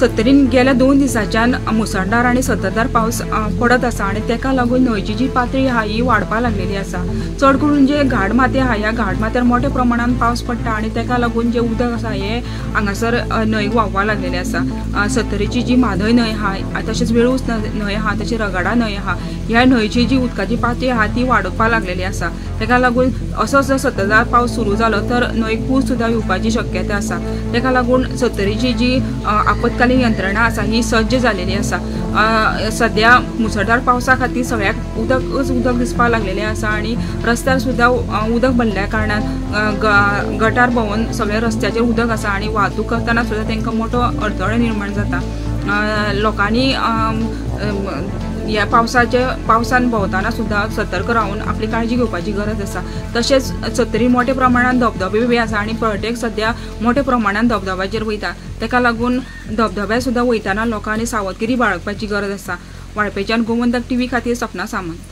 सत्तरीन गेल्या 2 दिसांच्यान मुसळधार आनी सततधार पावस पडत आसा आनी तेका लागून न्हंयची जी पातळी आहा ही वाडपाक लागलेली आसा। चड करून जे घाट माथें आहा ह्या घाट माथ्यार मोठ्या प्रमाणान पावस पडटा आनी तेका लागून जे उदक आसा हे हांगासर न्हंयक व्हांवपाक लागलेले आसा। सत्तरीची जी म्हादय न्हंय आहा, तशेंच वेळूस न्हंय आहा, तशेंच रगाडा न्हंय आहा, ह्या न्हंयची जी उदकाची पातळी आहा ती वाडोवपाक लागलेली आसा। तेका लागून असो जर सततधार पावस सुरू जालो तर न्हंयक पूर सुद्दां येवपाची शक्यता आसा। तेका लागून सत्तरीची जी आपत्कालीन यंत्रणा आसा ही सज्ज जालेली आसा। सद्या मुसळधार पावसा खातीर सगळ्याक उदकच उदक दिसपाक लागलेलें आसा आनी रस्त्यार सुद्दां उदक भरल्या कारणान गटार भोंवन सगळ्या रस्त्याचेर उदक आसा आनी वाहतूक करतना सुद्दां तांकां मोठो अडथळो निर्माण जाता। लोकांनी ह्या पावसान भोंवतना सुद्दां सतर्क रावन आपली काळजी घेवपाची गरज आसा। तशेंच सत्तरी मोठ्या प्रमाणान धबधबे बी आसा आनी पर्यटक सद्या मोठ्या प्रमाणान धबधब्याचेर वयता, तेका लागून धबधब्यार सुद्दां वयतना लोकांनी सावधगिरी बाळगपाची गरज आसा। वाळपेच्यान गोमंतक टीव्ही खातीर सपना सामंत।